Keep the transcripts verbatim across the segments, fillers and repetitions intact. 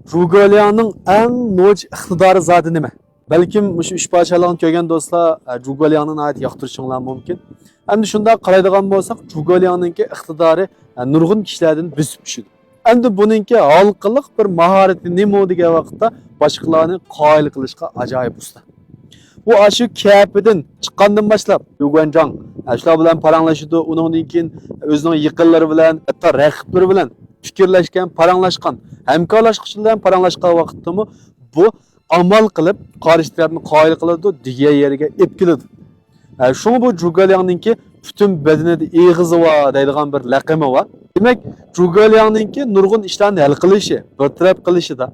جۇگېلياڭنىڭ ئەڭ نوچى ئىقتىدارى زادى نېمە؟ بەلكىم مۇشۇ ئۈچ پادىشاھلىقنى كۆرگەن دوستلار، ئە، جۇگېلياڭنى ناھايىتى ياقتۇرۇشۇڭلار مۇمكىن. ئەمدى شۇنداق قارايدىغان بولساق، جۇگېلياڭنىڭكى ئىقتىدارى، ئە، نۇرغۇن كىشىلەردىن بۆسۈپ چۈشىدۇ. ئەمدى بۇنىڭكى ھالقىلىق بىر ماھارىتى نېمە دېگەن ۋاقىتتا، باشقىلارنى قايىل قىلىشقا ئاجايىپ ئۇستا. ئۇ ئاشۇ كەپىدىن چىققاندىن باشلاپ، ليۇ گۇەنجاڭ، ئە، شۇلار بىلەن پاراڭلىشىدۇ. ئۇنىڭدىن كېيىن ئۆزىنىڭ يېقىنلىرى بىلەن، ھەتتا رەقىبلىرى بىلەن پىكىرلەشكەن، پاراڭلاشقان، ھەمكارلاشقۇچىلار بىلەن پاراڭلاشقان ۋاقىتتىمۇ بۇ ئامال قىلىپ، قارشى تەرەپنى قايىل قىلىدۇ، دېگەن يەرگە ئېلىپ كېلىدۇ. ئە، شۇڭا بۇ جۇگېلياڭنىڭكى پۈتۈن بەدىنىدە ئېغىزى بار دەيدىغان بىر لەقىمى بار. دېمەك، جۇگېلياڭنىڭكى نۇرغۇن ئىشلارنى ھەل قىلىشى، بىر تەرەپ قىلىشىدا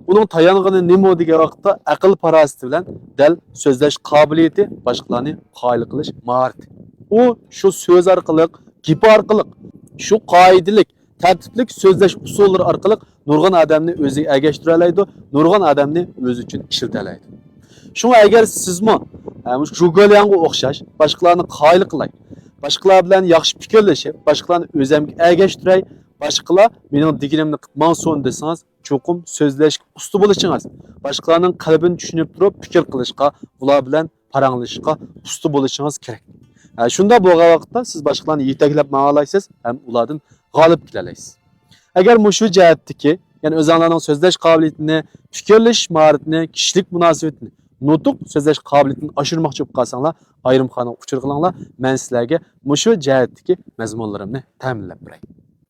ئۇنىڭ تايانغىنى نېمە دېگەن ۋاقىتتا، ئەقىل پاراسىتى بىلەن دەل سۆزلەش قابىلىيىتى، باشقىلارنى قايىل قىلىش ماھارىتى. ئۇ شۇ سۆز ئارقىلىق، گېپى ئارقىلىق، شۇ قائىدىلىك، تەرتىپلىك سۆزلەش ئۇسۇللىرى ئارقىلىق نۇرغۇن ئادەمنى ئۆزىگە ئەگەشتۈرەلەيدۇ، نۇرغۇن ئادەمنى ئۆزى ئۈچۈن ئىشلىتەلەيدۇ. شۇڭا ئەگەر سىزمۇ، ھە، مۇشۇ جۇگېلياڭغا ئوخشاش باشقىلارنى قايىل قىلاي، باشقىلار بىلەن ياخشى پىكىرلىشىپ، باشقىلارنى ئۆزۈمگە ئەگەشتۈرەي، باشقىلار مېنىڭ دېگىنىمنى قىلىپ ماڭسۇن دېسىڭىز، چوقۇم سۆزلەشكە ئۇستا بولۇشىڭىز، باشقىلارنىڭ قەلبىنى چۈشىنىپ تۇرۇپ پىكىر قىلىشقا، ئۇلار بىلەن پاراڭلىشىشقا ئۇستا بولۇشىڭىز كېرەك. ھە، شۇنداق بولغان ۋاقىتتا سىز باشقىلارنى يېتەكلەپ ماڭالايسىز ھەم ئۇلاردىن غالىب كېلەلەيسىز. ئەگەر مۇشۇ جەھەتتىكى، يەنى ئۆزۈڭلارنىڭ سۆزلەش قابىلىيىتىنى، پىكىرلىشىش ماھارىتىنى، كىشىلىك مۇناسىۋىتىنى، نۇتۇق سۆزلەش قابىلىيىتىنى ئاشۇرماقچى بولۇپ قالساڭلار، ئايرىم قانالغا ئۇچۇر قىلىڭلار. مەن سىلەرگە مۇشۇ جەھەتتىكى مەزمۇنلىرىمنى تەمىنلەپ بېرەي.